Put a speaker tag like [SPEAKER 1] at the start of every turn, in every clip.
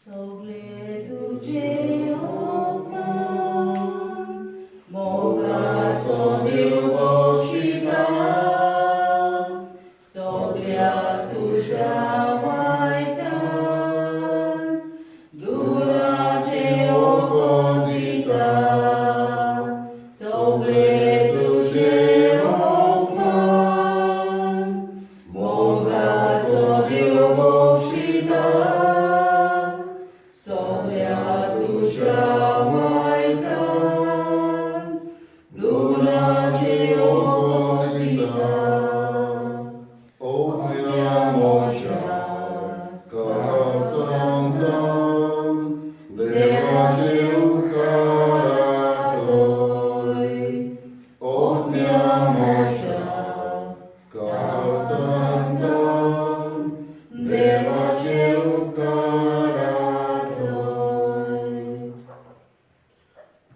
[SPEAKER 1] सगळे तुझे उपकार मोगाचो देव बक्षिता सगळ्या तुझ्या वायटान दुराचे ओको दिता सगळे तुझे उपमान मोगाचो देव बक्षिता सगळ्या तुझ्या वायटान दुराचे ओको दिता
[SPEAKER 2] ओतन्या मोशा काळजांतल्यान देवाचे उपकाराचोय. ओतन्या मोशा काळजांतल्यान देवाचे उपकाराचोय.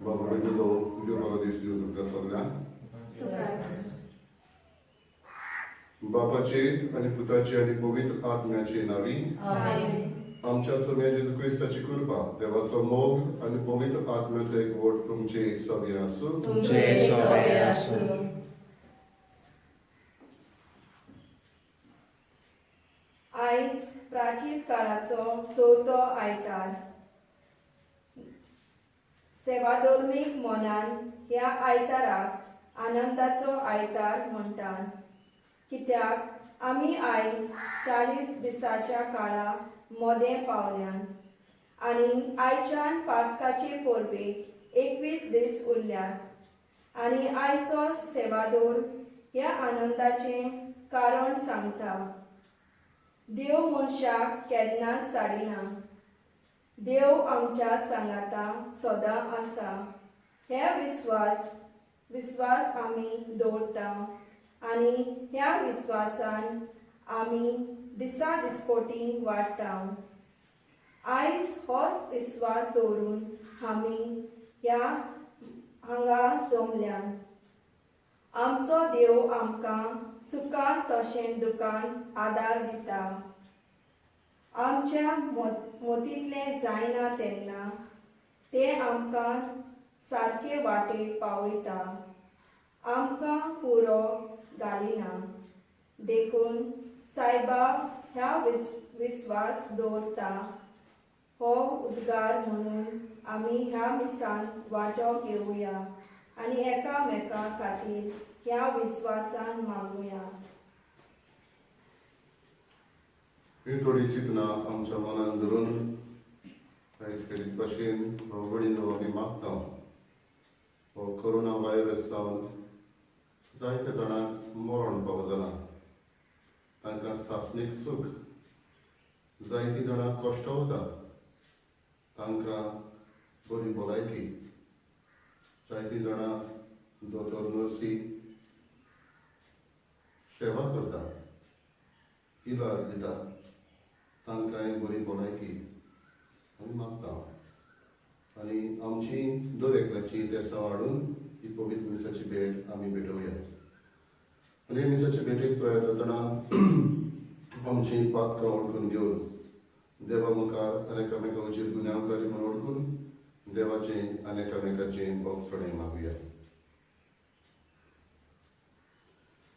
[SPEAKER 2] बाबा भयणीलो, देव बरो दीस दिवं तुमकां सगळ्यांक. बापाचे आनी पुताचे आनी पवित्र आत्म्याचे नांवी.
[SPEAKER 1] आमेन.
[SPEAKER 2] आमच्या सोम्या जेजू क्रिस्ताची कृपा, देवाचो मोग आनी पवित्र आत्म्याचो एकवट तुमचे सगळे आसूं.
[SPEAKER 1] तुमचे सगळे आसूं.
[SPEAKER 3] आयज प्राचीन काळाचो चवथो आयतार. सेवाधर्मीक मनान ह्या आयताराक आनंदाचो आयतार म्हणटात, कित्याक आमी आयज 40 दिसाच्या काळा मोदें पावल्यान आनी आयच्यान पास्काचे परबेक 21 दीस उरल्यात आनी आयचो सेवादोर ह्या आनंदाचें कारण सांगता. देव मनशाक केन्नाच साडिना. देव आमच्या सांगाता सदां आसा हे विस्वास आमी दवरता आनी ह्या विस्वासान आमी दिसा दिसपोटी वाडटा. आयज होच विस्वास दवरून आमी ह्या हांगा जमल्यान. आमचो देव आमकां सुखान तशें दुखान आदार दिता. आमच्या मोतींतलें जायना तेन्ना ते आमकां सारके वाटेक पावयता, आमकां पुरो घालिना. देखून सायबा ह्या विस्वास दवरता हो उद्गार म्हणून आमी ह्या मिसान वांटो घेवया आनी एकामेका खातीर ह्या विस्वासान मागुया.
[SPEAKER 2] ही थोडी चिंतनां आमच्या मनान धरून आयज केल्ले भशेन वडील आमी मागता. हो कोरोना व्हायरस जावन जायत्या जाणांक मरण फावो जालां, तांकां सासणीक सूख. जायतीं जाणां कश्टवता, तांकां बरी भलायकी. जायतीं जाणां दोतोर नर्सी सेवा करता, इलाज दिता, तांकांय बरी भलायकी आमी मागता. आनी आमची दर एकल्याची देसां हाडून ही पवित्र मिसाची भेट आमी भेटोवया. आनी हे मिसाचे भेटेक तयार जातना आमची पातकां वळखून घेवन देवा मुखार आनी एकामेकांचेर गुन्यांवकारी म्हूण वळखून देवाचें आनी एकामेकाचें बोगसणें मागुया.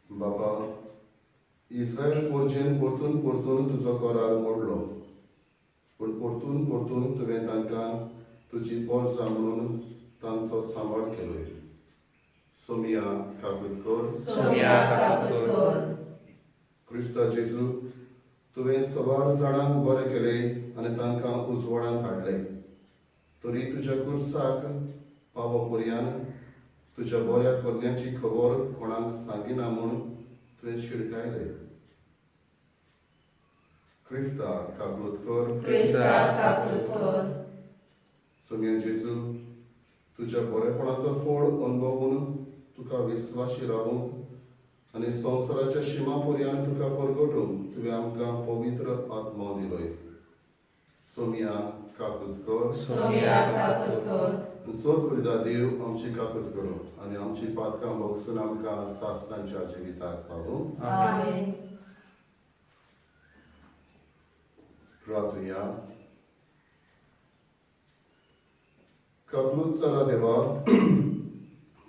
[SPEAKER 2] बाबा, इस्रायल पोरचेन परतून परतून तुजो करार मोडलो, पूण परतून परतून तुवें तांकां तुजी पोरसां म्हणून तांचो सांबाळ केलो. सोमिया काकूत कर.
[SPEAKER 1] सोम्या काकूत कर.
[SPEAKER 2] क्रिस्ता जेजू, तुवें सवार जाणांक बरें केलें आनी तांकां उजवाडांत हाडलें, तरी तुज्या कुर्साक पावो पर्यान तुज्या बऱ्या करण्याची खबर कोणाक सांगिना म्हूण तुवें शिडकायलें. क्रिस्ता काकूत कर.
[SPEAKER 1] क्रिस्ता काकूत कर.
[SPEAKER 2] सोम्या जेजू, तुज्या बरेपणाचो फळ अनुभवून तुका विस्वाशी रावूंक आनी संवसाराच्या शिमा पर्यान तुका परगटूंक तुवें आमकां पवित्र आत्मो दिलोय. सोम्या काकूत कर.
[SPEAKER 1] सोम्या काकूत कर.
[SPEAKER 2] सोद पुरिता देव आमची काकूत करूं आनी आमची पातकां भोगसून आमकां सासणाच्या जिविताक पावूं.
[SPEAKER 1] आमेन.
[SPEAKER 2] प्रार्थुया. कबलूत जाला देवा,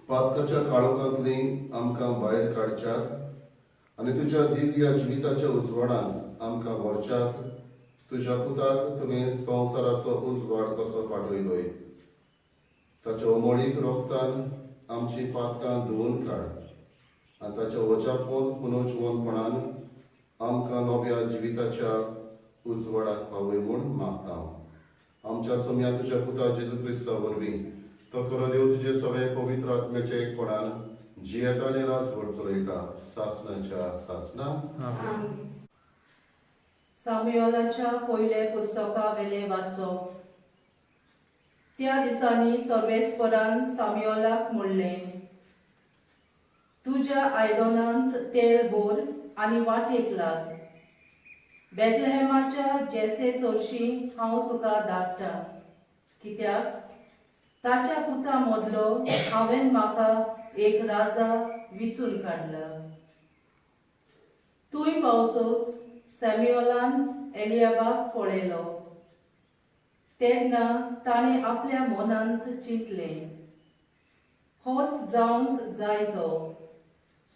[SPEAKER 2] पातकाच्या काळोखांतली आमकां भायर काडच्याक आनी तुज्या दिव्य जिविताच्या उजवाडान आमकां व्हरच्याक तुज्या पुताक तुवें संवसाराचो उजवाड कसो पाठयलोय. ताच्या उमळीक रोगतान आमची पातकां धुवून काड आनी ताच्या वजापून पुनर्जिवनपणान आमकां नव्या जिविताच्या उजवाडाक पावय म्हूण मागता. आमच्या सोम्या तुज्या पुता जेजू क्रिस्ता वरवीं तो खरो देव तुजे सगळे पवित्र आत्म्याच्या एकपणान जियेता आनी राजवट चलयता सासनाच्या सासना.
[SPEAKER 4] सामुएलाच्या पयले पुस्तका वेले वाचप. त्या दिसांनी सर्वेस्परान सामुएलाक म्हणलें, तुज्या आयदनांत तेल भर आनी वाटेक लाग. बेथलेहेमाच्या जेसे सोरशी हांव तुका धाडटा, कित्याक ताच्या पुता मदलो हांवें म्हाका एक राजा विचून काडला. तूंय पावचोच सॅम्युअलान एलियाबाक पळयलो तेन्ना ताणें आपल्या मनांत चिंतलें, होच जावंक जाय तो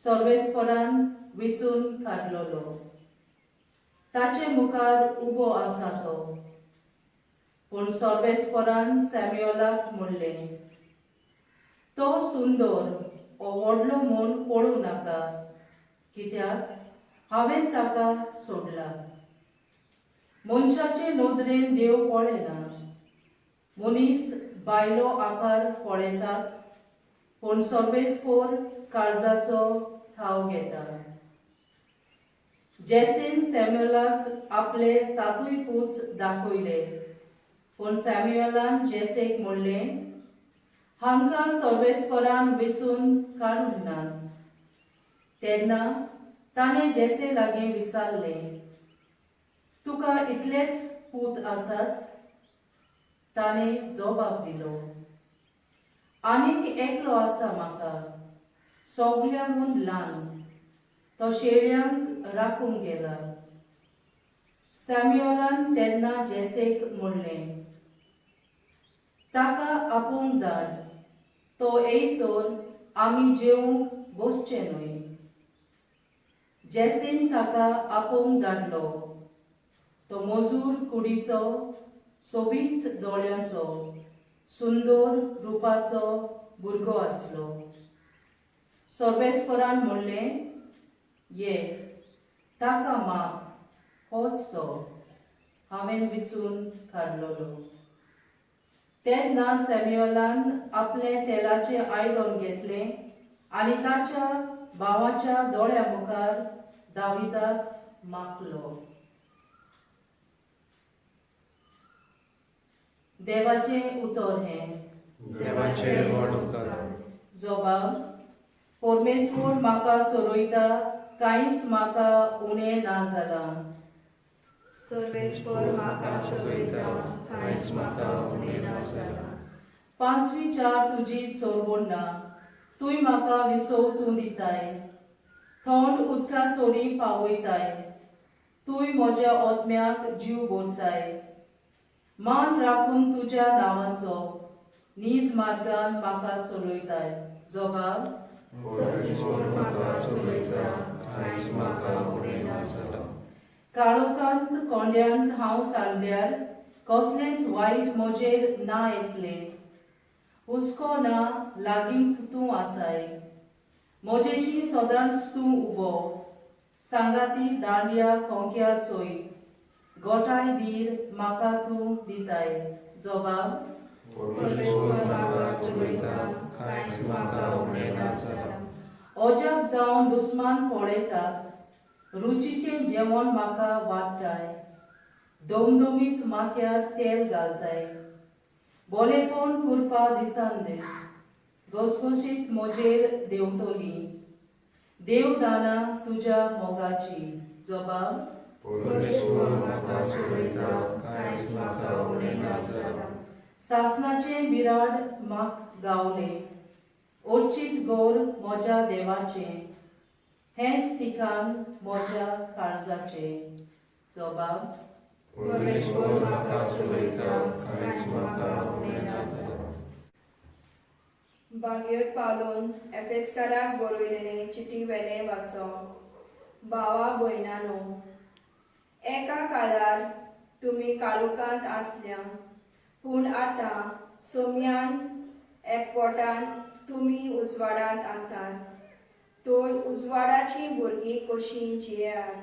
[SPEAKER 4] सर्वेस्परान विचून काडलेलो, ताचे मुखार उबो आसा तो. पूण सर्वेस्परान सॅम्युअलाक म्हणलें, तो सुंदर ओ व्हडलो म्हूण पळोवं नाका, कित्याक हांवें ताका सोडला. मनशाचे नदरेन देव पळयना, मनीस बायलो आकार पळयतात, पूण सर्वेस्पोर काळजाचो थाव घेता. जेसीन सॅम्युअलाक आपले सातूय पूत दाखयले, पूण सॅम्युअलान जेसेक म्हणलें, हांकां सर्वेस्परान वेंचून काडूंक नाच. तेन्ना ताणें जेसे लागीं विचारलें, तुका इतलेच पूत आसात? ताणें जबाब दिलो, आनीक एकलो आसा म्हाका, सगल्यांहून ल्हान, तो शेळयांक राखूंक गेला. सॅम्युअलान तेन्ना जेसेक म्हणलें, ताका आपोवंक धाड, तो येयसर आमी जेवंक बसचे न्हय. जेसीन ताका आपोवंक धाडलो. तो मजूर कुडीचो, सोबीत दोळ्यांचो, सुंदर रुपाचो भुरगो आसलो. सर्वेस्परान म्हणलें, ये, ताका माग, होच तो हांवें विचून काडलेलो. तेन्ना सॅम्युअलान आपलें तेलाचें आयदन घेतलें आनी ताच्या भावाच्या दोळ्या मुखार दाविदाक मागलो. देवाचें उतर हें.
[SPEAKER 1] देवाचें व्हड उपकार.
[SPEAKER 4] जबाब, परमेश्वर म्हाका चोरयता, कांयच म्हाका उणें ना जालां.
[SPEAKER 3] सर्वेस्पर म्हाका चलयता, कांयच म्हाका उणें ना जालां.
[SPEAKER 4] पांचवी चार तुजी चोरवण ना, तूंय म्हाका विसव तूं दिताय, थंड उदका सोरी पावयताय, तूंय म्हज्या आत्म्याक जीव भरताय. मान राखून तुज्या नांवाचो नीज मार्गान म्हाका चलयताय. जबाब,
[SPEAKER 1] परमेश्वर म्हाका चलयता, कांयच म्हाका उणें ना जालां.
[SPEAKER 4] काळोखांत कोंड्यांत हांव सांडल्यार कसलेंच वायट म्हजेर ना येतलें. हुस्को ना, लागींच तूं आसाय, म्हजेशी सदांच तूं उबो. सांगाती दांड्या कोंक्या सयत गोठाय धीर म्हाका तूं दिताय. जबाब,
[SPEAKER 1] परमेश्वर म्हाका चलयता, कांयच म्हाका उणें ना जालां.
[SPEAKER 4] अजाप जावन दुस्मान पळयतात, रुचीचें जेवण म्हाका वाडटाय, दमदमीत माथ्यार तेल घालताय. बोलेपण कुरपा दिसान दीस घसघशीत म्हजेर देंवतली, देवदाना तुज्या मोगाची. जबाब,
[SPEAKER 1] परमेश्वर म्हाका चलयता, कांयच म्हाका उणें ना जालां.
[SPEAKER 4] सासनाचें बिराड म्हाक गावलें, अर्चीत गोर म्हज्या देवाचें, हेंच ठिकाण म्हज्या काळजाचें. जबाब,
[SPEAKER 1] परमेश्वर म्हाका चलयता, कांयच म्हाका उणें ना जालां. बागेर पावलोन एफेस्काराक बरयलेले चिटी वेलें वाचप. भावा भयणानो, एका काळार तुमी काळोखांत आसल्या, पूण आतां सोम्यान एकवटान तुमी उजवाडांत आसात. तर उजवाडाचीं भुरगीं कशीं जियेयात.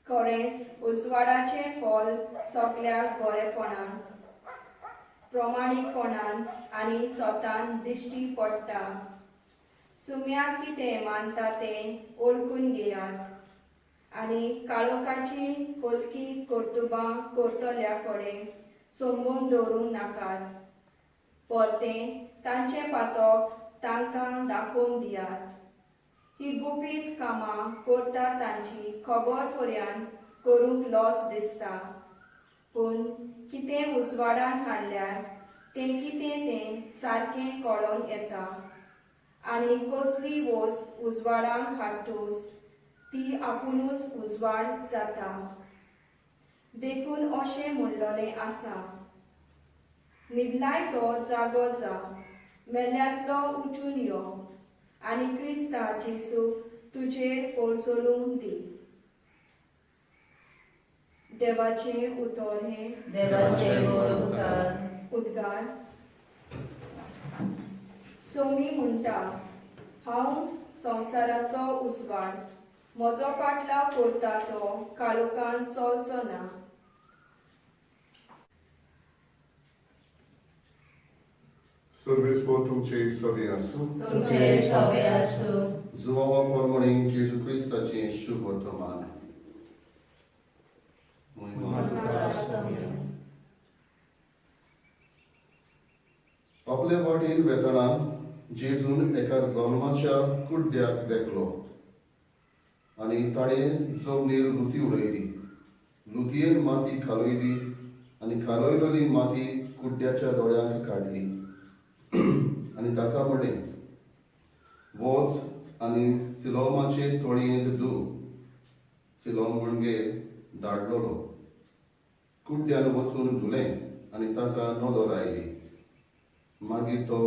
[SPEAKER 1] खरेंच उजवाडाचें फल सगल्याक बरेपणान, प्रमाणीकपणान आनी स्वतान दिश्टी पडटा. सुम्याक कितें मानता तें वळखून घेयात आनी काळोखाची कोलकी कर्तुबां करतल्या कडेन संबंद दवरूंक नाकात. परतें तांचें पातक तांकां दाखोवन दियात. ही गुपीत कामां करता तांची खबर पर्यान करूंक लॉस दिसता, पूण कितें उजवाडान हाडल्यार तें कितें तें सारकें कळोन येता आनी कसली वस्त उजवाडाक हाडटूच ती आपुणूच उजवाड जाता. देखून अशें म्हणलोलें आसा, न्हिदलाय तो जागो जा, मेल्यांतलो उठून यो आनी क्रिस्ता जेजूक तुजेर पोरजोलूंक दी. देवाचें उतर हें.
[SPEAKER 4] देवाचे गोड उपकार.
[SPEAKER 1] उद्गार. सोमी म्हणटा, हांव संवसाराचो उजवाड, म्हजो पाटलाव करता तो काळोखान चलचो ना.
[SPEAKER 2] सर्वेस्पोर तुमचे सगळे आसूं.
[SPEAKER 4] तुमचे सवे आसूं.
[SPEAKER 2] जुवावा परमणी जेजू क्रिस्ताचें शुभ वर्तमान.
[SPEAKER 3] महिमा तुका सोम्या.
[SPEAKER 2] आपले वाटेर वेतना जेजून एका जल्माच्या कुड्ड्याक देखलो आनी ताणें जमनीर लुती उडयली. लुतयेन माती खालयली आनी खालयलेली माती कुड्ड्याच्या दोळ्यांक काडली आनी ताका म्हणलें, वच आनी सिलोमाचे तळयेंत धू. सिलोम म्हणजे धाडलेलो. कुड्ड्यान वचून धुलें आनी ताका नदर आयली. मागीर तो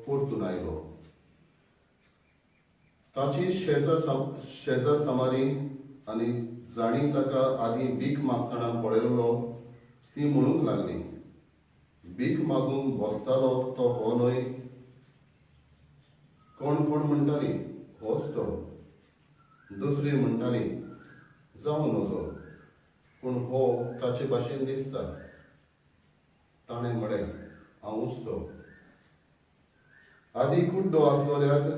[SPEAKER 2] परतून आयलो. ताची शेजा समारी आनी जांणी ताका आदीं भीक मागतना पळयलो ती म्हणूंक लागली, भीक मागूंक बसतालो तो हो न्हय? कोण कोण म्हणटाली, होच तो. दुसरी म्हणटाली, जावं नजो, पूण हो ताचे भाशेन दिसता. ताणें म्हळें, हांवूच तो. आदी कुड्डो आसलोल्याक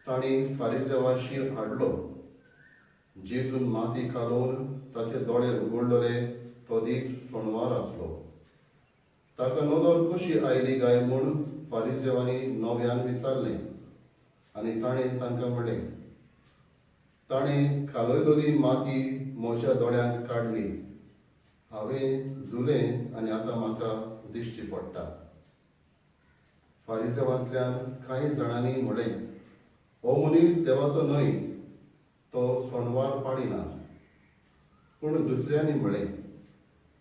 [SPEAKER 2] तांणी फारिजेवाशी हाडलो. जेजून माती कालोवन ताचे दोळे उगडलेले तो दीस सणवार आसलो. ताका नदर कशी आयली काय म्हूण फारिजेवांनी नव्यान विचारलें आनी ताणें तांकां म्हणलें, ताणें कालयलेली माती म्हज्या दोळ्यांक काडली, हांवें धुलें आनी आतां म्हाका दिश्टी पडटा. फारिजेवांतल्यान कांय जाणांनी म्हणलें, हो मनीस देवाचो न्हय, तो सणवार पाडिना. पूण दुसऱ्यांनी म्हणलें,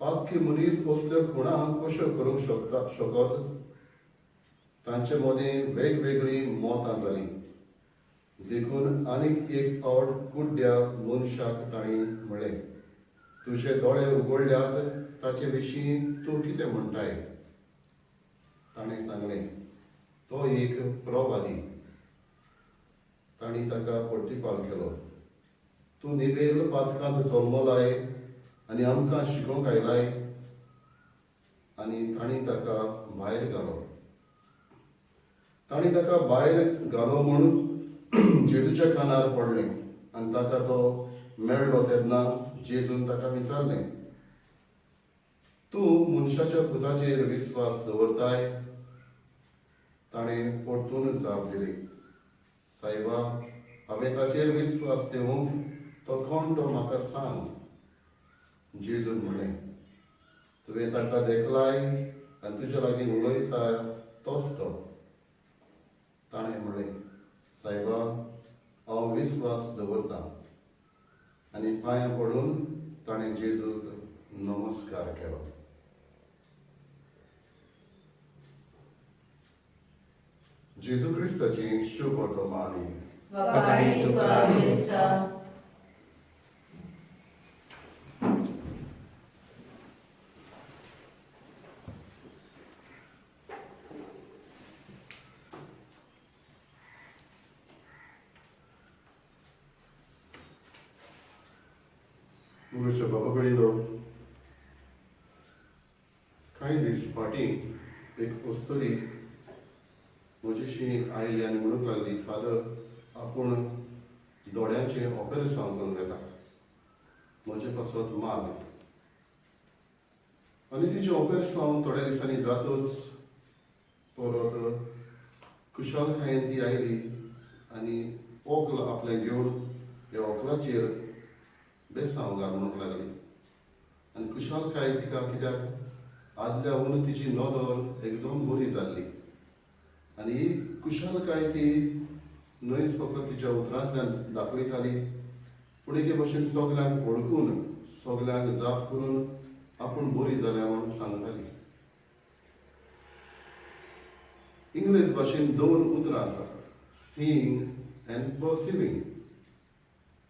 [SPEAKER 2] पातकी मनीस असल्यो खुणा कश्यो करूंक शकत? तांचे मदें वेगवेगळीं मतां जालीं. देखून आनीक एक फावट कुड्ड्या मनशाक तांणी म्हणलें, तुजे दोळे उगडल्यात ताचे विशीं तूं कितें म्हणटाय? ताणें सांगलें, तो एक प्रवादी. तांणी ताका प्रतिपाल केलो, तूं निबेल पातकांत जल्मलाय आनी आमकां शिकोवंक आयलाय? आनी तांणी ताका भायर घालो. तांणी ताका भायर घालो म्हूण जेजूच्या कानार पडलें आनी ताका तो मेळ्ळो तेन्ना जेजून ताका विचारलें, तूं मनशाच्या पुताचेर विस्वास दवरताय? ताणें परतून जाप दिली, सायबा, हांवें ताचेर विस्वास दिवंक तो कोण तो म्हाका सांग. जेजून म्हणलें, तुवें ताका देखलाय आनी तुज्या लागीं उलयता तोच तो. ताणें म्हणलें, सायबा, हांव विस्वास दवरतां. आनी पांयां पडून ताणें जेजूक नमस्कार केलो. जेजू क्रिस्ताची शुभ वर्तमानी.
[SPEAKER 4] वखाणी तुका क्रिस्ता.
[SPEAKER 2] मुगेच्या बाबा कडेन कांय दीस फाटीं एक अस्तुरी म्हजीशी आयली आनी म्हणूंक लागली, फादर आपूण दोळ्यांचें ऑपरेशन करूंक येता, म्हजे पासत माग. आनी तिचें ऑपरेशन थोड्या दिसांनी जातच परत खुशालकायेन ती आयली आनी ओकल आपलें घेवन ह्या ओकलाचेर बेसांव घाल म्हणूंक लागली. आनी खुशालकाय तिका कित्याक आदल्या हून तिची नदर एकदम बरी जाल्ली. आनी ही खुशालकाय ती न्हयच फकत तिच्या उतरांतल्यान दाखयताली, पूण एके भशेन सगल्यांक वळखून सगल्यांक जाप करून आपूण बरी जाल्या म्हणून सांगताली. इंग्लीश भाशेन दोन उतरां आसा, सीईंग एंड पर्सिवींग.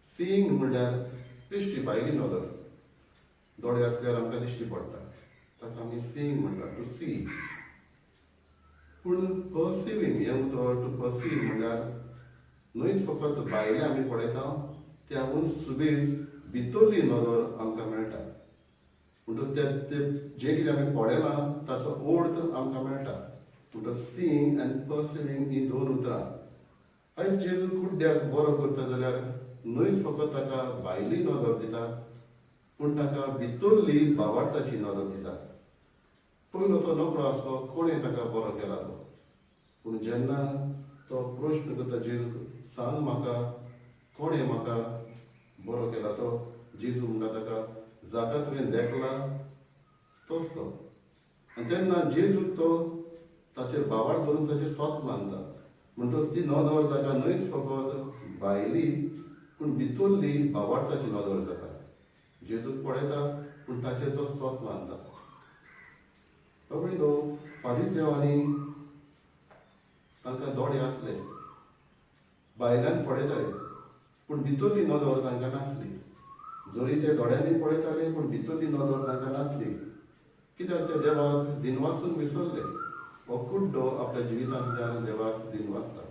[SPEAKER 2] सीईंग म्हणल्यार दिश्टी, भायली नदर, दोळे आसल्यार आमकां दिश्टी पडटा, ताका आमी सीईंग म्हणटा, टू सी. पूण पर्सिवींग हें उतर, टू पर्सीव म्हणल्यार न्हयच फकत भायलें आमी पळयता, त्याहून सुबेज भितरली नदर आमकां मेळटा. म्हणटच ते जें कितें आमी पळयलां ताचो अर्थ आमकां मेळटा. म्हणटच सीईंग आनी पर्सिवींग ही दोन उतरां. आयज जेजू कुड्ड्याक बरो करता जाल्यार न्हयच फकत ताका भायली नदर दिता, पूण ताका भितरली भावार्थाची नदर दिता. पयलो तो नकळो आसलो कोणें ताका बरो केला तो, पूण जेन्ना तो प्रश्न करता जेजू सांग म्हाका कोणें म्हाका बरो केला तो, जेजू म्हणटा ताका जाका तुवें देखला तोच तो. आनी तेन्ना जेजूक तो ताचेर भावार्थ धरून ताचेर सोत मानता. म्हणटच ती नदर ताका न्हयच फकत भायली पूण भितरली भावार्थाची नदर जाता. जेजूक पळयता पूण ताचेर तो सोत मानता. बाबडी फारीजेवांनी तांकां दोळे आसले, भायल्यान पळयताले पूण भितरली नदर तांकां नासली. जरी ते दोळ्यांनी पळयताले पूण भितरली नदर तांकां नासली, कित्याक ते देवाक दिनवासून विसरले. हो कुड्डो आपल्या जिवितांतल्यान देवाक दिनवासता.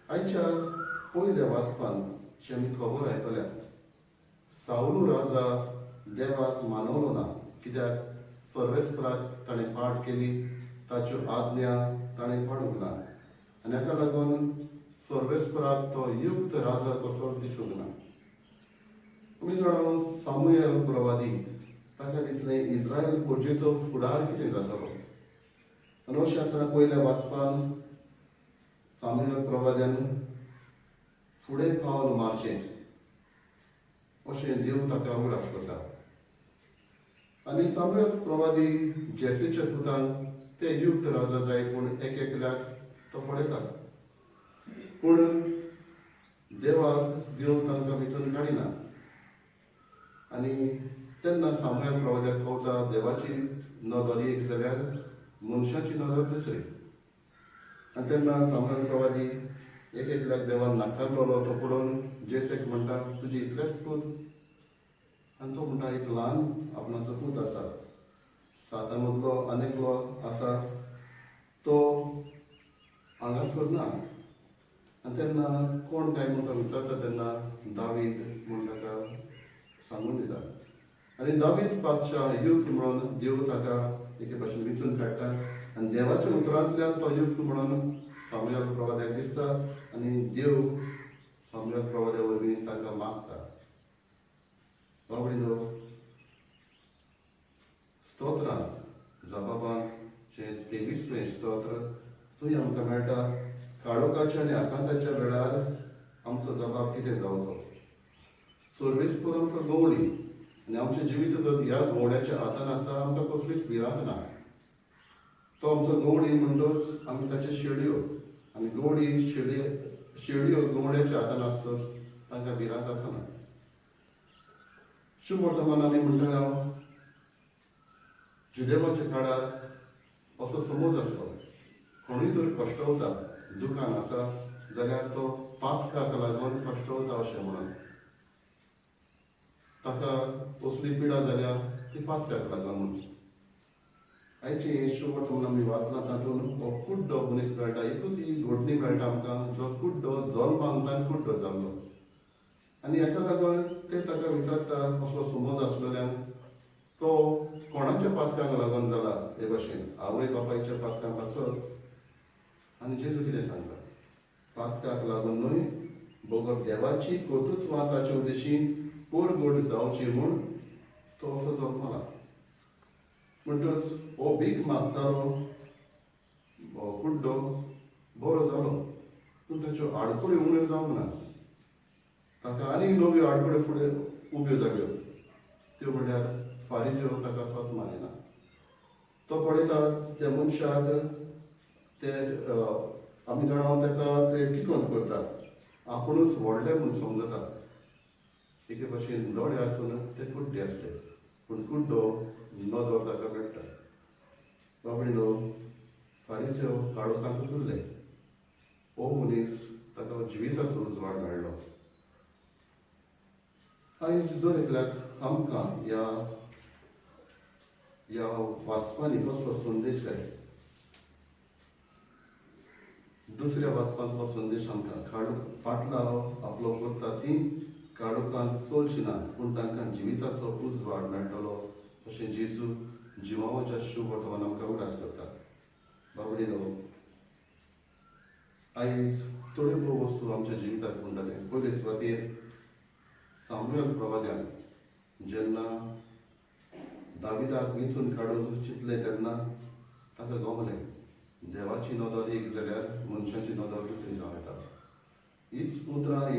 [SPEAKER 2] आयच्या पयल्या वाचपान जी आमी खबर आयकल्या, सावलू राजा देवाक मानवलो ना, कित्याक सर्वेस्पराक ताणें पाठ केली, ताच्यो आज्ञा ताणें पाडूंक ना आनी हाका लागून सर्वेस्पराक तो युक्त राजा कसो दिसूंक ना. आमी जाणा सामुएल प्रवादी ताका दिसलें इस्रायल प्रजेचो फुडार कितें जातलो. आनी अशें आसतना पयल्या वाचपान सामुएल प्रवाद्यान फुडें पावल मारचें अशें देव ताका उगडास करता. आनी सामुएल प्रवादी जेसेच्या पुतान ते युक्त राजा जाय पूण एक एकल्याक तो पळयता, पूण देवाक देव तांकां विचून काडिना. आनी तेन्ना सामुएल प्रवाद्याक कवता देवाची नदर एक जाल्यार मनशाची नदर दुसरी. आनी तेन्ना सामुएल प्रवादी एक एकल्याक देवान नाकारलेलो तो पळोवन जेसेक म्हणटा तुजी इतलेच पूत, आनी तो म्हणटा एक ल्हान आपणाचो पूत आसा, सातां मदलो आनी एकलो आसा तो हांगासर ना. आनी तेन्ना कोण काय म्हणटा विचारता तेन्ना दावीद म्हूण ताका सांगून दिता. आनी दावीद पातशा युक्त म्हणून देव ताका एके भाशेन विचून काडटा आनी देवाच्या उतरांतल्यान तो युक्त म्हणून सामुएल प्रवाद्याक दिसता आनी देव सामुएल प्रवाद्या वरवीं ताका मागता. बाबडीनो स्तोत्रां जबाबांत 23वें स्तोत्र थंय आमकां मेळटा, काळोखाच्या आनी आकांताच्या वेळार आमचो जबाब कितें जावचो. सर्वेस्पर आमचो गवळी आनी आमचें जिवीत जर ह्या गवळ्याच्या हातान आसा, आमकां कसलीच भिरांत ना. तो आमचो गवळी म्हणटच आमी ताचे शेळयो, आनी गवळी शेळयो गवळ्याच्या हातान आसतच तांकां भिरांत आसना. शुभ वर्तमान आमी म्हणटले हांव जुदेवाच्या काळार असो समज आसलो कोणूय तर कश्टवता दुकान आसा जाल्यार तो पातकाक लागून कश्टवता अशें म्हणून ताका असली पिडा जाल्या ती पातकाक लागला म्हणून. आयचे हें शुभट म्हणून आमी वाचलां तातूंत हो कुड्डो मनीस मेळटा. एकूच ही घडणी मेळटा आमकां, जो कुड्डो जल्मांतान कुड्डो जाल्लो आनी हेका लागून ते ताका विचारता असलो समज आसलेल्यान तो कोणाच्या पातकांक लागून जाला हे भशेन आवय बापायच्या पातकांक आसत. आनी जेजू कितें सांगता, पातकाक लागून न्हय बगर देवाची कर्तृत्वां ताचे उद्देशीन पोरगोड जावची म्हूण तो असो जल्मला. म्हणटच हो भीक मागतालो हो कुड्डो बरो जालो, पूण ताच्यो आडखळी उण्यो जावंक ना. ताका आनीक नव्यो आडखळ्यो फुडें उब्यो जाल्यो, त्यो म्हणल्यार फारिज्यो ताका सोत मानिना. तो पळयता त्या मनशाक ते आमी जाणा ताका ते टिकोन करता, आपुणूच व्हडले म्हूण समजता. एके भाशेन दोळे आसून ते कुड्डे आसले, पूण कुड्डो नदर ताका मेळटा. बाबडो फारिज्यो काळोखांतूच उरले. हो मनीस ताका जिविताचो उजवाड मेळ्ळो. आयज दर एकल्याक आमकां ह्या ह्या वाचपांनी कसलो संदेश काय, दुसऱ्या वाचपांत हो संदेश आमकां काळोख पाटलाव आपलो करता ती काळोखांत चलची ना, पूण तांकां जिविताचो उजवाड मेळटलो अशें जेजू जिवाच्या शुभ वर्तमान आमकां उगडास करता. बाबडीनो आयज थोड्यो भोव वस्तू आमच्या जिविताक म्हणटाले. पयले सुवातेर सामुएल प्रवाद्यान जेन्ना दाविदाक वेंचून काडून चिंतलें तेन्ना ताका गमलें देवाची नदर एक जाल्यार मनशाची नदर दुसरी जावं येता. हीच उतरां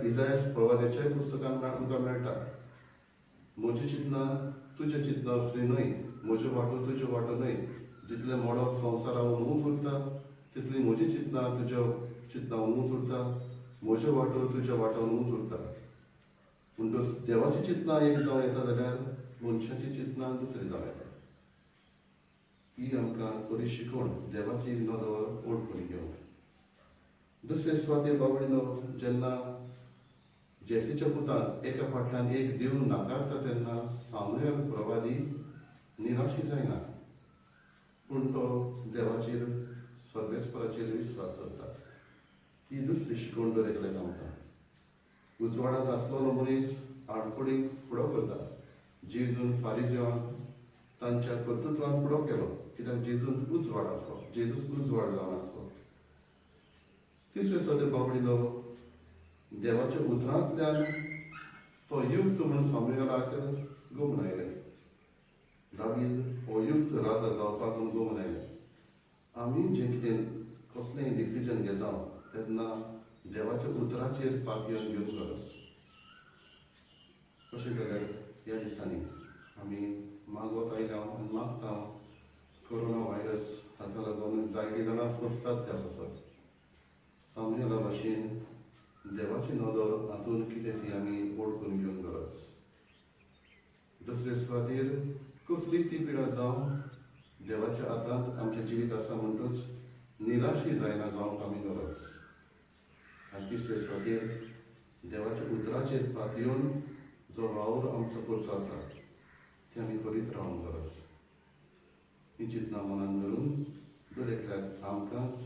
[SPEAKER 2] इजायस प्रवाद्याच्याय पुस्तकांत आमकां मेळटा. म्हजी चिंतना तुजें चिंतना असली न्हय, म्हज्यो वाटो तुज्यो वाटो न्हय. जितलें मोडप संवसारा ऊंच उरता तितली म्हजी चिंतना तुज्या चिंतना ऊंच उरता, म्हज्यो वाटो तुज्या वाटो ऊंच उरता. म्हणटच देवाची चिंतना एक जावं येता जाल्यार मनशाची चिंतना दुसरी जावं येता. ही आमकां बरी शिकवण देवाची नदर ओळखून घेवंक. दुसरे सुवातेर बाबडीनो जेन्ना जेसीच्या पुतान एका फाटल्यान एक देव नाकारता तेन्ना सामुएल प्रवादी निराशी जायना, पूण तो देवाचेर सर्वेस्पराचेर विस्वास दवरता. ही दुसरी शिकवण दर एकल्याक आमकां. उजवाडांत आसलेलो मनीस आडखळीक फुडो करता. जेजून फारिज्यांक तांच्या कर्तृत्वान फुडो केलो, कित्याक जेजून उजवाड आसलो, जेजूच उजवाड जावन आसलो. तिसरे सुवातेर बाबडीलो देवाच्या उतरांतल्यान तो युक्त म्हूण सामुएलाक गमून आयलें. दावीद हो युक्त राजा जावपाक म्हूण गमून आयलें. आमी जें कितें कसलेंय डिसिजन घेता तेन्ना देवाच्या उतराचेर पातयेवन घेवंक गरज. अशें जाल्यार ह्या दिसांनी आमी मागत आयल्या आनी मागता कोरोना व्हायरस हाका लागून जायतीं जाणां सोंसतात त्या पासत. सामुएला भाशेन देवाची नदर हातून कितें ती आमी ओळखून घेवंक गरज. दुसरे सुवातेर कसली ती पिडा जावं देवाच्या हातांत आमचें जिवीत आसा म्हणटच निराशी जायना जावंक आमी गरज. आनी तिसरे सुवातेर देवाच्या उतराचेर पातयेवन जो वावर आमचो करचो आसा ते आमी करीत रावंक गरज. ही चिंतना मनान धरून दर एकल्याक आमकांच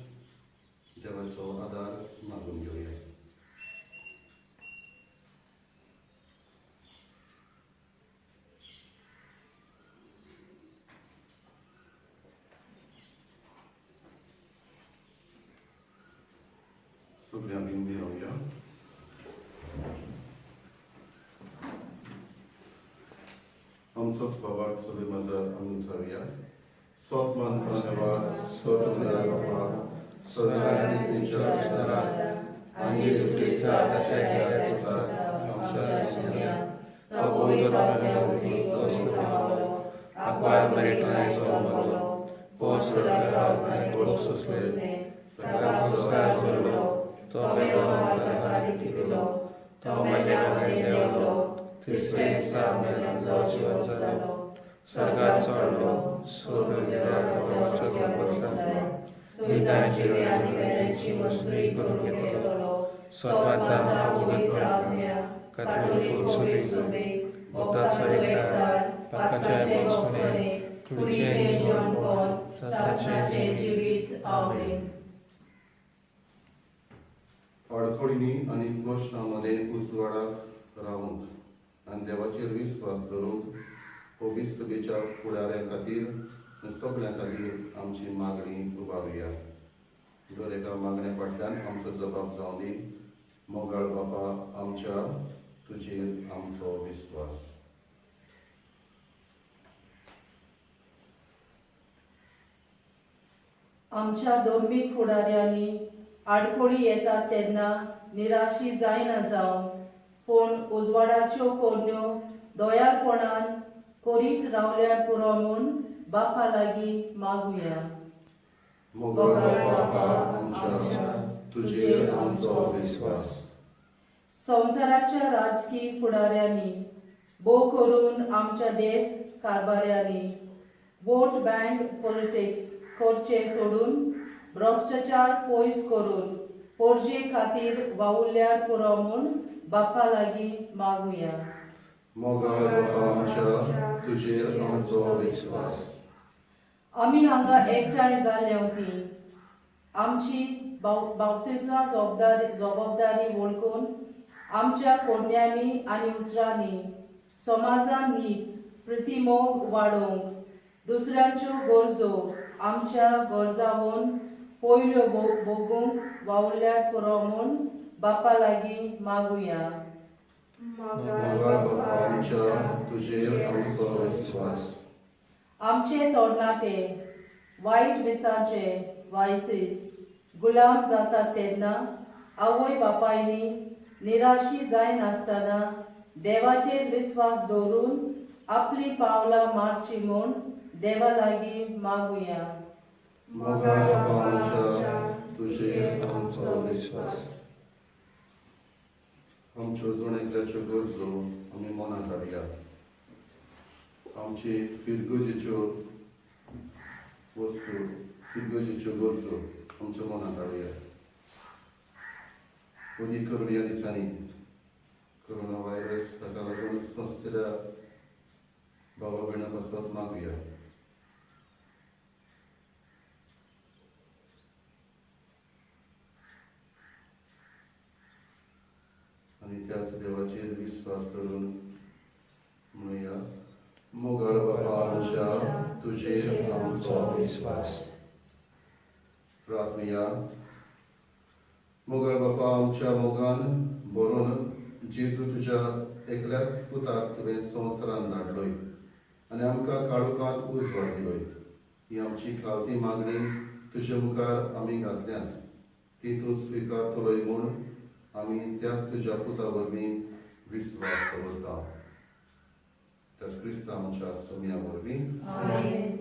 [SPEAKER 2] देवाचो आदार मागून घेवया. सगळीं आमी उबी रावया. आमचोच बाबाक सगळे मजार आमी विचारुया. सोत मानता देवाक, सोत बापाक,
[SPEAKER 3] आनी जेजू क्रिस्ता ताच्या एकल्या पुताक आमच्या सुण्या तो पवित्र आत्म्या वरवीं सांबाळलो, आकवार मरेतल्यान सोंपलो, पोस रडलो आनी पोस सोंसले, ताका क्रुसार चडलो, तो मेलो आनी ताका लिपिलो, तो मेल्या मदें देंवलो, तिसरे दिसा मेल्यांतलो जिवंत जालो, स्वर्गात चडलो, सोडून दिल्या देवाच्या बसलो.
[SPEAKER 4] तुवें जिव्या आनी मेल्यांची मंजुरी करूंक येतलो. सोमाता पवित्र आत्म्या, कातोलीक पवित्र सभेक, भक्तांचो एकठार, पातकाचें भोगसणें, कुडीचें जिवनपण, सासणाचें जिवीत. आमेन.
[SPEAKER 2] अडखळींनी आनी प्रश्नां मदें उजवाडाक रावूंक आनी देवाचेर विस्वास दवरूंक पवित्र सभेच्या फुडाऱ्यां खातीर आनी सगळ्यां खातीर आमची मागणी उबारुया. दर एका मागण्या फाटल्यान आमचो जबाब जावं दी. मोगाळ बापा आमच्या, तुजेर आमचो विस्वास.
[SPEAKER 4] आमच्या धर्मीक फुडाऱ्यांनी आडखळी येतात तेन्ना निराशी जायना जावं, पूण उजवाडाच्यो कोरण्यो दयाळपणान करीत रावल्यार पुरो म्हूण बापा लागीं मागुया.
[SPEAKER 2] मोगाळ बापा आमच्या, तुजेर आमचो विस्वास.
[SPEAKER 4] संवसाराच्या राजकी फुडाऱ्यांनी, भोव करून आमच्या देश कारभाऱ्यांनी वोट बँक पॉलिटिक्स करचें सोडून भ्रश्टाचार पयस करून पोरजे खातीर वावुरल्यार पुरो म्हूण बापा लागीं मागुया.
[SPEAKER 2] मोगाळ बापा आमच्या, तुजेर आमचो विस्वास.
[SPEAKER 4] आमी हांगा एकठांय जाल्ले ती आमची बाप्तिज्मा जबाबदारी वळखून आमच्या कोरण्यांनी आनी उतरांनी समाजान नीत प्रतिमोग वाडोवंक, दुसऱ्यांच्यो गरजो आमच्या गरजावन पयल्यो भोगूंक वावुरल्यार पुरो म्हूण बापा लागीं मागुया.
[SPEAKER 2] मोगाळ बापा आमच्या, तुजेर आमचो विस्वास.
[SPEAKER 4] आमचे तरणाटे वायट विसांचे वायसीस गुलाम जातात तेन्ना आवय बापायनी निराशी जायनासतना देवाचेर विस्वास दवरून आपली पावलां मारची म्हूण देवा लागीं मागुया.
[SPEAKER 2] मोगाळ बापा आमच्या, तुजेर आमचो विस्वास. आमच्यो जण एकल्याच्यो गरजो आमी मनांत हाडया. आमची फिरगजेच्यो वस्तू, फिरगजेच्यो गरजो आमच्या मनांत हाडया. अदीक करून ह्या दिसांनी कोरोना व्हायरस ताका लागून संस्थेच्या भावा भयणां पासत मागुया. आनी त्याच देवाचेर विस्वास दवरून म्हणुया. मोगाळ बापा आमच्या, तुजेर आमचो विस्वास. प्रार्थनुया. मोगाळ बापा आमच्या मोगान बरोवन जेजू तुज्या एकल्याच पुताक तुवें संवसारान धाडलोय आनी आमकां काळोखांत उजवाड दिलोय. ही आमची खावती मागणी तुजे मुखार आमी घातल्यात, ती तूं स्विकारतलोय म्हूण आमी त्याच तुज्या पुता वरवीं विस्वास दवरता. त्याच क्रिस्ता आमच्या सोम्या वरवीं.
[SPEAKER 4] आमेन.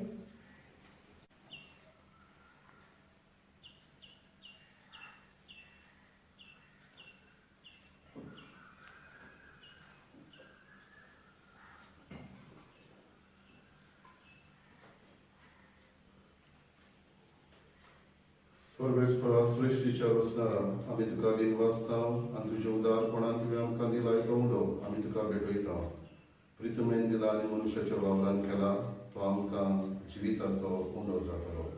[SPEAKER 2] सर्वेस्परा सृश्टीच्या रचणारा, आमी तुका दिनवासता आनी तुज्या उदारपणान तुवें आमकां दिला तो उंडो आमी तुका भेटयता. प्रितमेन दिला आनी मनशाच्या वावरान केला तो आमकां जिविताचो उंडो जातलो.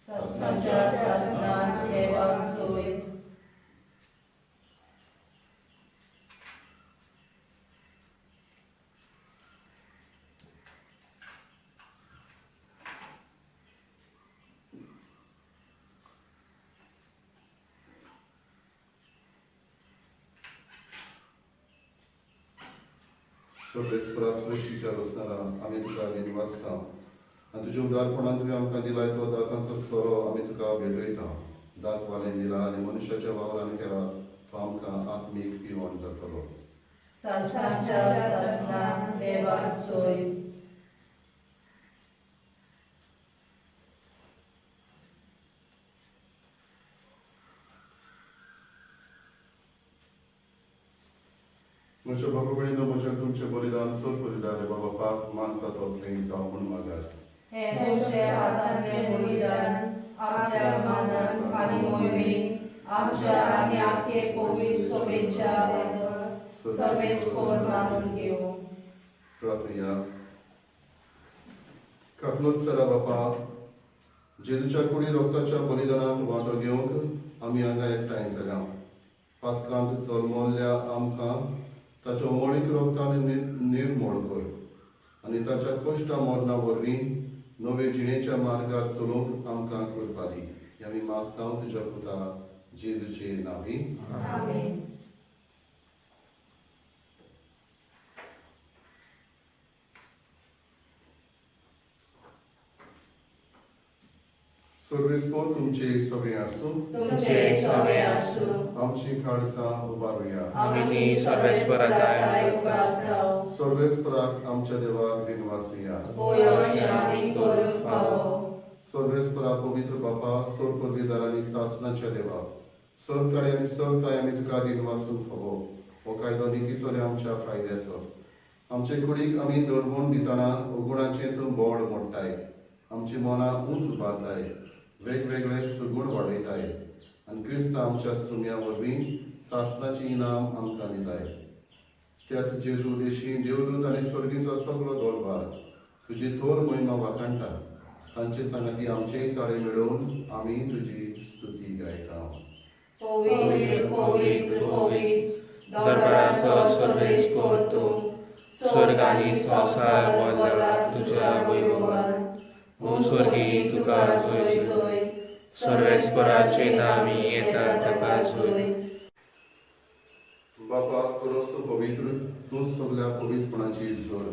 [SPEAKER 4] सासणाच्या सासणाक देवाक सोय.
[SPEAKER 2] सर्वेस्परा सृश्टीच्या रचणारा, आमी तुका दिनवासता आनी तुज्या उदारपणान तुवें आमकां दिलाय तो दातांचो सोरो आमी तुका भेटयता. दाखवालें दिला आनी मनशाच्या वावरान केला तो आमकां आत्मीक पिवण जातलो.
[SPEAKER 4] सासणाच्या सासणाक देवाक सोय.
[SPEAKER 2] म्हज्या बाबा भयणीनो, म्हज्या तुमचें बलिदान सोर बलिदान देवा बापाक मानता तसलें जावं म्हूण मागात.
[SPEAKER 4] हें तुमच्या हातांतलें बलिदान आपल्या मानान आनी मोहिमेन आमच्या आनी आखे पवित्र सभेच्या सर्वेस्पोर मानून घेवं.
[SPEAKER 2] प्रार्थुया. काकलूत सरा बापा, जेजूच्या कुडी रोगताच्या बलिदानांत वांटो घेवंक आमी हांगा एकठांय जाल्या. पातकांत जल्मल्ल्या आमकां ताच्या उमळीक रोगतान निर्मोळ कर आनी ताच्या कश्टा मरणा वरवीं नवे जिणेच्या मार्गार चलोवंक आमकां कृपा दी. हें आमी मागता तुज्या पुता जेजूचे नांवी.
[SPEAKER 4] आमेन.
[SPEAKER 2] सर्वेस्पोर तुमचे सगळे आसूं.
[SPEAKER 4] तुमचे सगळे आसूं.
[SPEAKER 2] आमची काळजां उबारुया.
[SPEAKER 3] आमी सर्वेस्पराक
[SPEAKER 4] उबारता.
[SPEAKER 2] सर्वेस्पराक आमच्या देवाक दिनवासुया.
[SPEAKER 4] होय आमी करूंक फावो.
[SPEAKER 2] सर्वेस्परा पवित्र बापा, सोर पदवीदार आनी सासणाच्या देवा, सरकाळी आनी सरताय आमी तुका दिनवासूंक फावो. हो कायदो नितीचो आनी आमच्या फायद्याचो. आमचे कुडीक आमी दडवून दितना अगुणाचें तूं बोड मोडटाय, आमची मनां उंच उबारताय, वेगवेगळे सुगूण वाडयताय आनी क्रिस्त आमच्या सुम्या वरवीं सासणाची इनाम आमकां दिताय. त्याच जेजू देशी देवदूत आनी स्वर्गीचो सगळो दरबार तुजी थोर महिमा वाखाणटा. तांचे सांगाती आमचेय ताळे मेळोवन आमी तुजी स्तुती गायता.
[SPEAKER 4] पवित्र पवित्र पवित्र
[SPEAKER 3] दरबाराचो सर्वेस्पोर तूं, स्वर्ग आनी संवसार भरला तुज्या वैभवान. ओ स्वर्गी तुका जोय जोय, सर्वेस्पराचे नांवी येता ताका जोय.
[SPEAKER 2] बापा, करस तूं पवित्र, तूं सगल्या पवित्रपणाची जोर.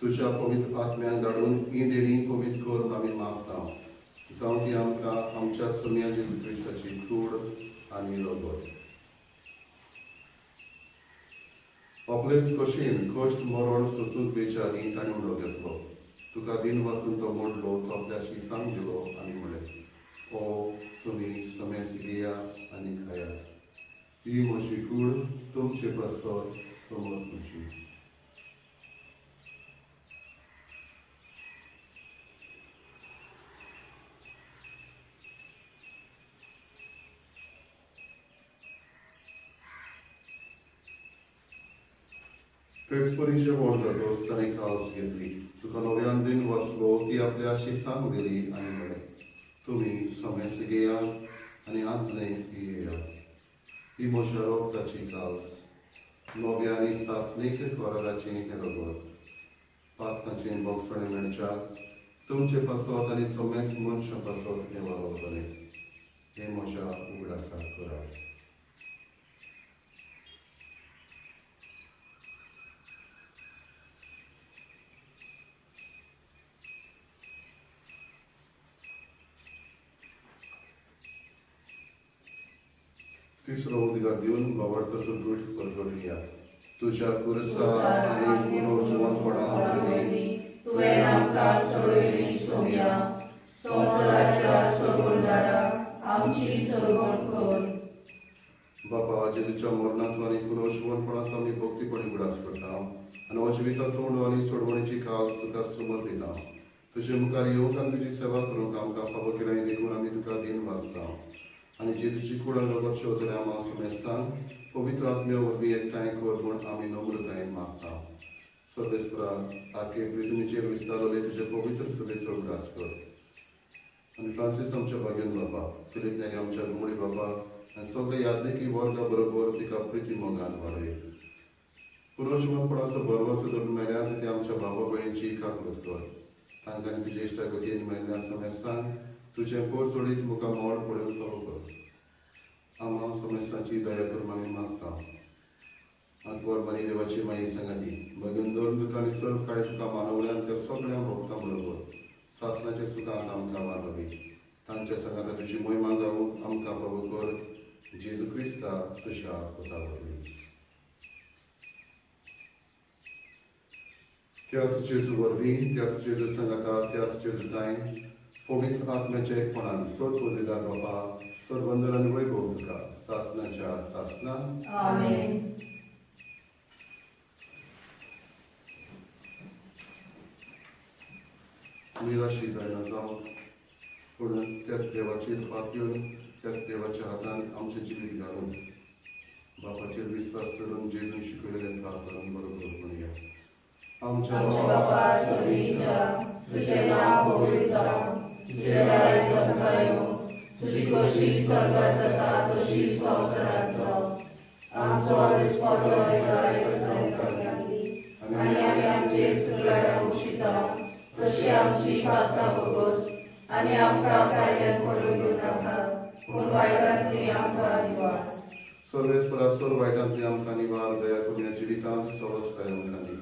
[SPEAKER 2] तुज्या पवित्र आत्म्याक धाडून ही देणी पवित्र करून आमी मागता, जावं ती आमकां आमच्या सुम्या जेजू क्रिस्ताची कूड आनी रगत. आपलेच कशेन कश्ट मरण सोसूंक बेचारी ताणें उडो घेतलो. तुका दिन वाचून तो मोडलो, तो आपल्या शिसांक दिलो आनी म्हणलें, ओ तुमी समेस घेया आनी खायात, ही म्हजी कूड तुमचे पासत समोर तुमची. तेच परी जेवण जातकच ताणें कास घेतली, तुका नव्यान दिन वाचलो, ती आपल्या शिसांक दिली आनी म्हणलें, तुमी समेस घेयात आनी आंतलें पियेयात, ही म्हज्या रोगताची कास, नव्या आनी सासणीक कराराचें हें रगत. पातकांचें बोगसणें मेळच्याक तुमचे पासत आनी समेस मनशां पासत हें वावरतलें. हें म्हज्या उगडासाक करात. तिसरो उद्गार दिवन बावडताचो दूठ परगटुया. तुज्या कुरसा आनी पुनर्जिवंतपणा वरवीं
[SPEAKER 4] तुवें आमकां सोडयली सोम्या, संवसाराच्या सोडवणदारा आमची सोडवण कर.
[SPEAKER 2] बापा, जेजूच्या मरणाचो आनी पुनर्जिवंतपणाचो आमी भक्तीपणी उगडास करता आनी अजिविताचो उंडो आनी सोडवणेची कास तुका समर्पिता. तुजे मुखार येवंक आनी तुजी सेवा करूंक आमकां फावो केलें देखून आमी तुका दिन वाचता आनी जेजूची कूड आनी रगत शेवतल्या आमा समेस्तांक पवित्र आत्म्या वरवीं एकठांय कर म्हूण आमी नम्रतायेन मागता. सर्वेस्परा, आखे पृथ्वीचेर विस्तारले तुजे पवित्र सभेचो उगडास कर आनी फ्रांसीस आमच्या भाग्यन बाबा, फिलीप नेरी आमच्या गुमडी बाबा आनी सगळे यादनिकी वर्गा बरोबर तिका प्रिती मोगान वाडय. पुनर्जिवंतपणाचो भरवंसो धरून मेल्यान ते आमच्या बाबा भयणीची काकूत कर. तांकां तुजे इश्टागतीन मेल्ल्या समेस्तांक तुजें पोर जोडीत मुखार मोड पळोवन फावो कर. आमा समेस्तांची दया करून आमी मागता. आंतवर मारी देवाची माई सांगाती भगन दोन दुकानी सर्व काळे तुका मानवल्यान त्या सगळ्या भोगता बरोबर सासणाच्या सुखान आमकां मानवी. तांच्या सांगाता तुजी मोहिमा गावूंक आमकां फावो कर. जेजू क्रिस्ता तुज्या पुता वरवीं. त्याच जेजू वरवीं, त्याच जेजू सांगाता, त्याच जेजू तांय पवित्र आत्म्याच्या एकपणान सोद पदवीदार बापा, सर्वंदर आनी वैभव तुका सासणाच्या सासणान.
[SPEAKER 4] आमेन.
[SPEAKER 2] निराशी जायना जावंक पूण त्याच देवाचेर पातयेवन त्याच देवाच्या हातान आमचें जिवीत घालून बापाचेर विस्वास करून जेजून शिकयलें प्रार्थना बरोबर म्हणया. आमच्या
[SPEAKER 1] बापा स्वर्गीच्या, तुझें नांव पवित्र जावं, तुजें राज्य आमकां येवं, तुजी खोशी स्वर्गात जाता तशी संवसारांत जावं. आमचो दिसपट्टो आयज आमकां दी, आनी आमी आमचे चुकल्यार बक्षिता तशी आमची पातकां भोगोस, आनी आमकां कायद्यान पडून दिवं नाका, पूण वायटांतली आमकां निवार.
[SPEAKER 2] सर्वेस्परा सर्व वायटांतली आमकां निवार, दया करून ह्या जिवितांत सवसकाय आमकां दी.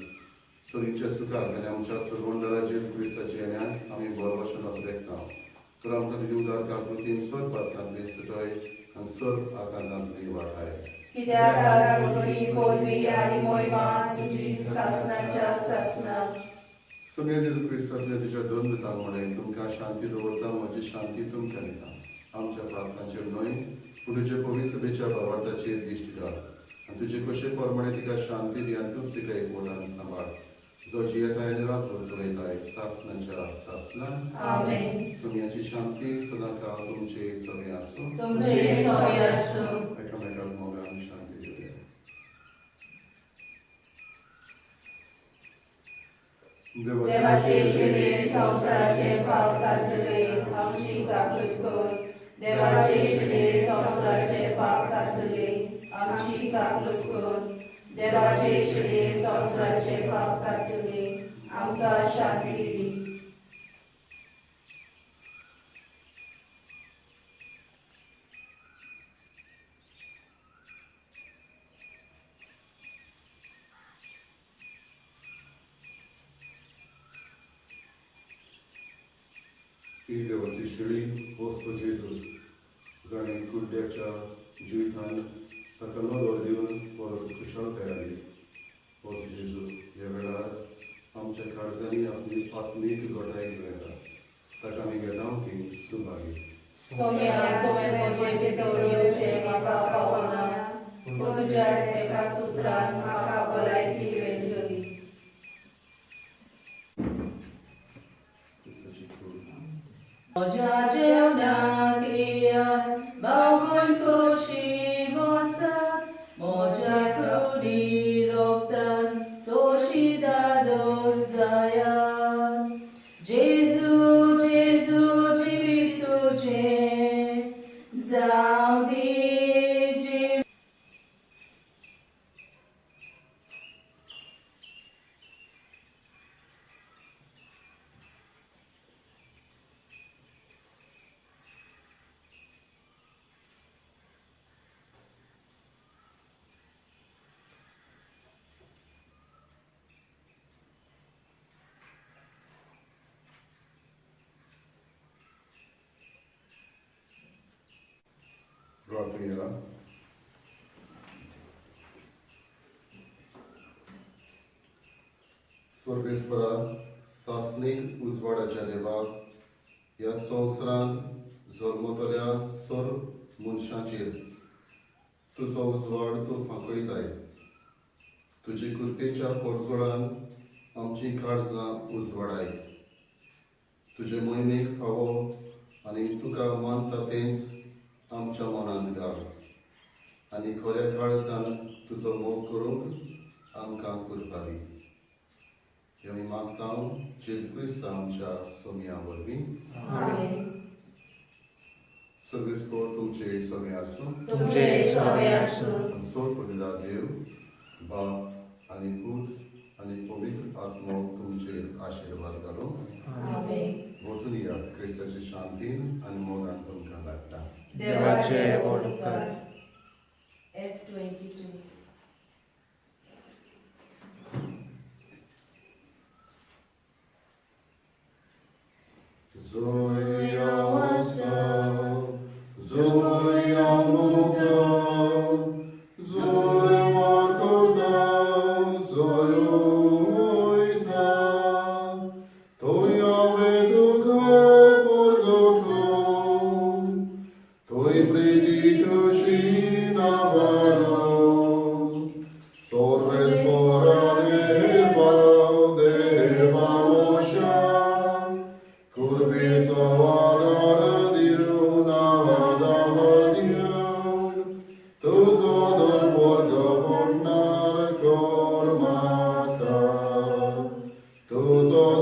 [SPEAKER 2] सरीच्या सुखाक आनी आमच्या सर्वंदरा जेजू क्रिस्ताच्या येण्याक आमी बरवशनात रेखता. तर आमकां तुजी उदार काकृतीन सर्व पातकांतली सुटय आनी सर्व आकांतांतली वाटाय.
[SPEAKER 1] कित्याक राजवटी पदवी आनी मोहिमा तुजी सासनाच्या सासनाक.
[SPEAKER 2] सगळ्या जेजू क्रिस्तांतल्या तुज्या दोन दुतांक म्हणें, तुमकां शांती दवरता, म्हजी शांती तुमकां दिता. आमच्या प्रार्थनाचेर न्हय पूण तुजे पवित्र सभेच्या भावार्थाचेर दिश्ट घाल आनी तुजे कशे प्रमाणे तिका शांती दी आनी तूंच तिका एकवटान सांबाळ, जो जियेताय आनी राजवट चलयताय सासनाच्या सासनाक.
[SPEAKER 1] आमेन.
[SPEAKER 2] सोम्याची शांती सदांकाळ तुमचे सगळे आसूं.
[SPEAKER 1] तुमचे सगळे आसूं.
[SPEAKER 2] एकामेकाक मोगान शांती दिवया.
[SPEAKER 1] देवाचे शिले संवसाराचे पाप काडटले, आमची काकूट कर. देवाचे शिले संवसाराचे पाप काडटले, आमची काकूट कर. देवाचे शिले संवसाराचे पाप काडटले, आमकां शांती दी.
[SPEAKER 2] ही देवाची शिळी वस्तू जेजू, जाणें कुड्ड्याच्या जिवितान ताका नदर दिवन परत खुशालकाय हाडली. होच जेजू ह्या वेळार आमच्या काळजांनी आपली आत्मीक घटाय घेवं येता. ताका आमी घेता ती सुभागी.
[SPEAKER 1] सोम्या, तुवें म्हजें दवरचें म्हाका पावना, पूण तुज्याच एकाच उतरान म्हाका भलायकी मेळटली.
[SPEAKER 2] क्रिस्ताची कूड.
[SPEAKER 4] म्हज्या जेवणाक येयात, बाबून खोशी बसात, म्हज्या कुडी रोगतान तोशी दादोस जायात. जेजू जेजू जिवीत तुजें जावं दी जीव.
[SPEAKER 2] प्रार्थना. सर्वेस्परा, सासणीक उजवाडाच्या देवा, ह्या संवसारांत जल्मतल्या सर्व मनशांचेर तुजो उजवाड तूं फांकयताय. तुजे कृपेच्या परजोळान आमचीं काळजां उजवाडाय. तुजे मोहिमेक फावो आनी तुका मानता तेंच आमच्या मनांत घाल आनी खऱ्या काळजान तुजो मोग करूंक आमकां कृपा दी. हें आमी मागता जेजू क्रिस्त आमच्या सोम्या वरवीं.
[SPEAKER 1] आमेन.
[SPEAKER 2] सर्वेस्पर तुमचे सगळे आसूं.
[SPEAKER 1] तुमचे सगळे आसूं.
[SPEAKER 2] सोद पडिल्ला देव बाप आनी पूत आनी पवित्र आत्मो तुमचेर आशिर्वाद घालूं.
[SPEAKER 1] आमेन.
[SPEAKER 2] वचून यात क्रिस्ताची शांतीन आनी मोगान तुमकां लागता.
[SPEAKER 1] देवाचे व्हड उपकार. F22.
[SPEAKER 2] Zoya आसा, zoya मोगता, zoya वागता, zoya वयता, थंय हांवें तुका परगटूं, थंय प्रिती तुजी नांवाडूं.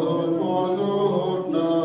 [SPEAKER 2] परगट ना.